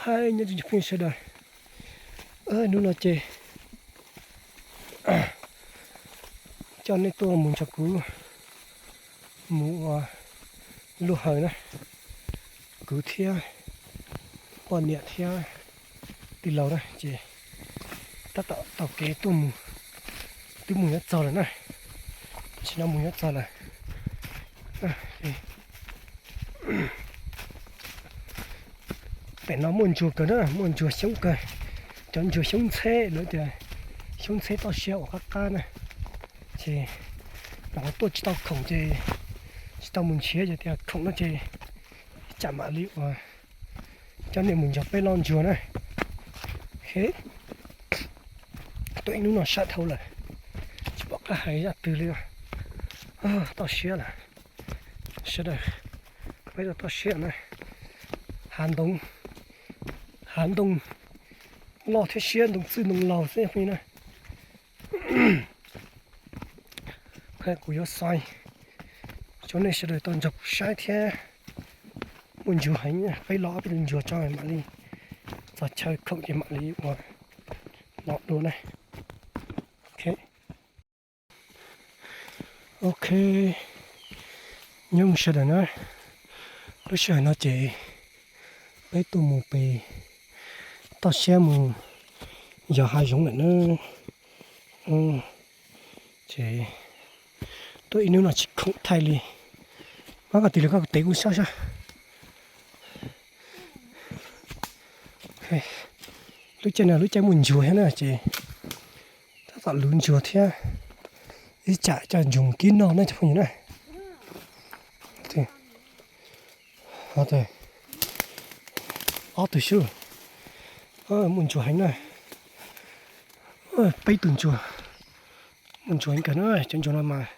Hais nyob zoo phooj ywg sawv daws, hnub no ces coj nej tuaj mus nrog kuv mus ua luaj hawm na. Kuv thiab poj niam thiab tij laug na ces tab tom taug kev tuaj mus, twb mus yuav txog lawm na. Tam sim no mus yuav txog lawm. Pem no muaj ntsuag kawg na, muaj ntsuag xyoob kawg. Cov ntsuag xyoob ntxheb, lawv tias xyoob ntxheb toj siab uas qab qab na. Ces los tuaj tsis tau khoom ces tsis tau mus nrhiav, yog tias khoom no ces tsam mam li uas coj nej mus nrog peb lov ntsuag na. Tuaj ib hnub no sab dhau lawm, tsis pom qab hais zaj twg li. Toj siab lawm, sawv daws, peb toj siab na. Hav ntoo, hav ntoo loj thiab siab, ntoo txwj ntoo laug xwb phooj ywg na. Kuv yuav xaiv rau nej sawv daws tau nrog kuv saib thiab. Muaj ntsuag heev, peb lov ob peb tus ntsuag tso mam li txog chaw khoom ces mam li ua no dua na. Ok, nyob zoo sawv daws na. Lub sij hawm no ces peb tuaj mus pem toj siab mus yos hav zoov lawm na. Ces tuaj ib hnub no tsis khoom thaij li. Muab koj tis lawv koj tev kuv saib saib. Lub caij no lub caij muaj ntsuag thiab na ces tab tom luv ntsuag thiab. Ib tsam coj ntsuag mus kib noj na cov phooj ywg na. Ob tug xwb, muaj ntsuag heev na. Peb tug ntsuag, muaj ntsuag heev kawg na. Cov ntsuag no mas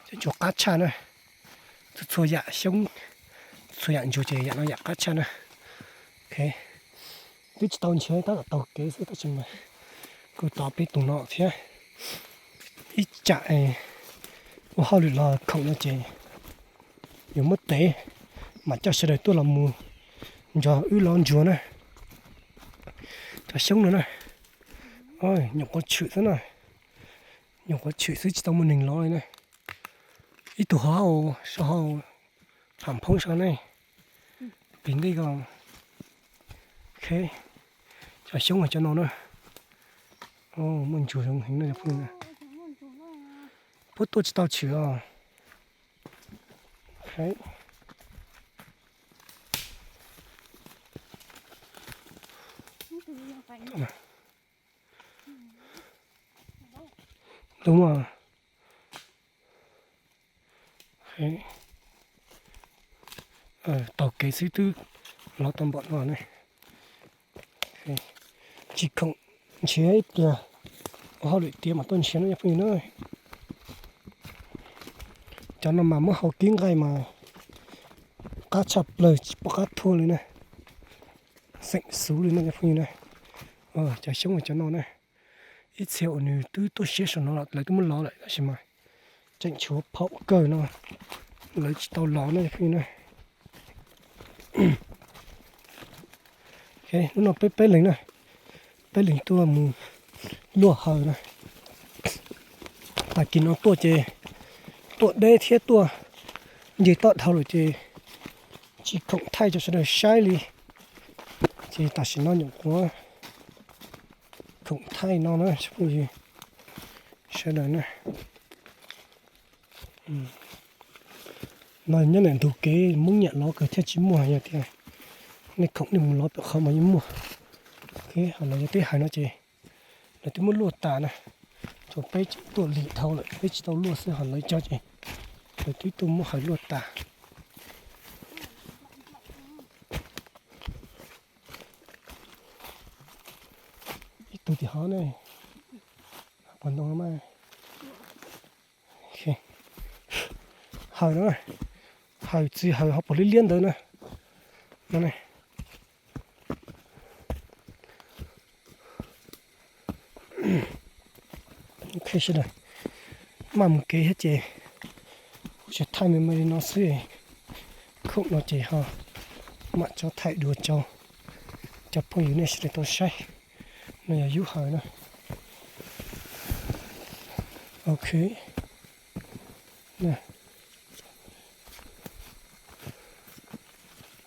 cov ntsuag qab tshaj na. Txhua txhua yam xyoob, txhua yam ntsuag ces yam no yam qab tshaj na. Twb tsis tau nrhiav, tab tom taug kev xwb tab sis mas kuj tau peb tus no thiab. Ib tsam ua hauj lwm los khoom no ces yuav muab tev, mam coj sawv daws tuaj los mus nrog wb lov ntsuag na. Cov xyoob no na, nyuam qhuav tshwm xwb na, nyuam qhuav tshwm xwb tsis tau muaj neeg lov li na. Ib tug hauv, sau hauv, ham phoob sau ne, pem ntej ko. Cov xyoob cov no na, muaj ntsuag zoo heev na cov phooj ywg. Puab tuaj tsis tau tshwm os. Ntub mas, taug kev xwb twb lov tau npaum no ne. Tsis khoom nrhiav ib pliag, ua hauj lwm tiav mas tuaj nrhiav no cov phooj ywg na. Cov no mas muab hau kib nqaij mas qab tshaj plaws tsis pom qab thuav li na. Xeem xub li no cov phooj ywg na. Cov xyoob cov no na, ib txhia uas nws twb tuaj siab saum no los lawv twb muab lov lawm tab sis mas tseem tshuav phaum kawg no lawv tsis tau lov no cov phooj ywg na. Hnub no peb peb leeg na, peb leeg tuaj mus luaj hawm na. Tag kis no tuaj ces tuaj deb thiab tuaj nce toj dhau lawm ces tsis khoom thaij rau sawv daws saib li. Ces tam sim no nyuam qhuav khoom thaij no na cov phooj ywg sawv daws na. No nyob ntawm ntug kev Hmoob nyiam lov kawg thiaj tsis muaj, yog tias nej khoom nej mus lov pem qhov mas yeej muaj. Ho lawv yog teb hais no ces lawv twb muab luaj tas na. Tsuas peb tseem tuaj lim dhau lawm peb tsis tau luaj xwb, ho lawv cov ces lawv twb tuaj muab hawv luaj tas. Ib tug tim hov ne, puag ntoo no mas. Hawm no, hawm txiv hawm ho puag liab liab ntawd na. Sawv daws maj mus kev thiab ces kuv tsuas thaij me me li no xwb. Khoom no ces ho mam tso thaij dua tsau. Cov phooj ywg nej sawv daws tau saib, no yog yub hawm na. Ok.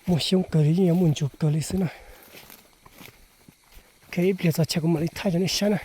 Muaj xyoob kawg li, yeej yuav muaj ntsuag kawg li xwb na. Ok, ib pliag txog chaw kuv mam li thaij rau nej saib na.